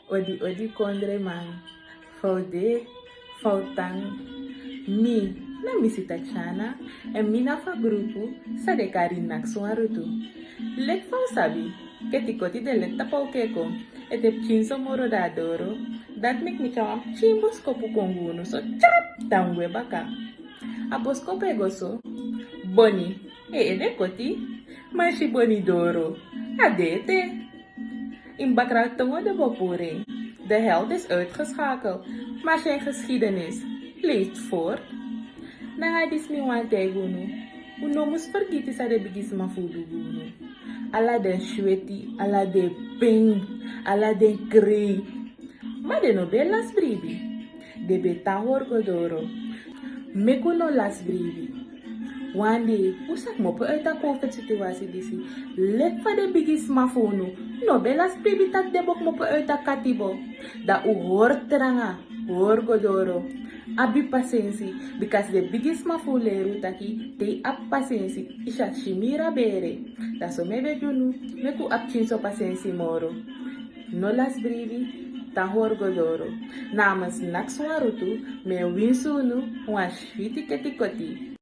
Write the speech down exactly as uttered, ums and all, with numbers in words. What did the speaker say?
Odi odi kondreman, fa un de, fa un tan. Mi na Misi Tatiana, èn mi na fu a grupu san den e kari Naksu Wanrutu. Leki fa un sabi, Ketikoti de leki tapu a ukeko, ete pikinso moro dan a doro. Dati meki mi tyari wan pikin boskopu kon gi unu so, tyap, dan un gwe baka. A boskopu e go so: Boni, en ede koti, ma a si Boni doro, a de ete. In bakratongo de bopuri. De held is uitgeschakeld, maar zijn geschiedenis leeft voort. Nanga disi mi wani taigi unu, un no mus fergiti san den bigisma fu un du gi unu. Ala den sweti, ala den pen, ala den krei. Ma den no ben lasi bribi. Den ben tan hori go doro. Meki un no lasi bribi. Wan dei un sa kmopo uiti a covid situasi disi. Leki fa den bigisma fu unu no ben lasi bribi taki den bo kmopo uiti a katibo. Dan un hori tranga, hori go doro. Abi pasensi, bikasi den bigisma fu un leri un taki te yu abi pasensi, yu sa si miri a bere. Dan so mi e begi unu, meki un abi pikinso pasensi moro. No lasi bribi, tan hori go doro. Namens Naksu Wanrutu, mi e winsi unu wan switi Ketikoti.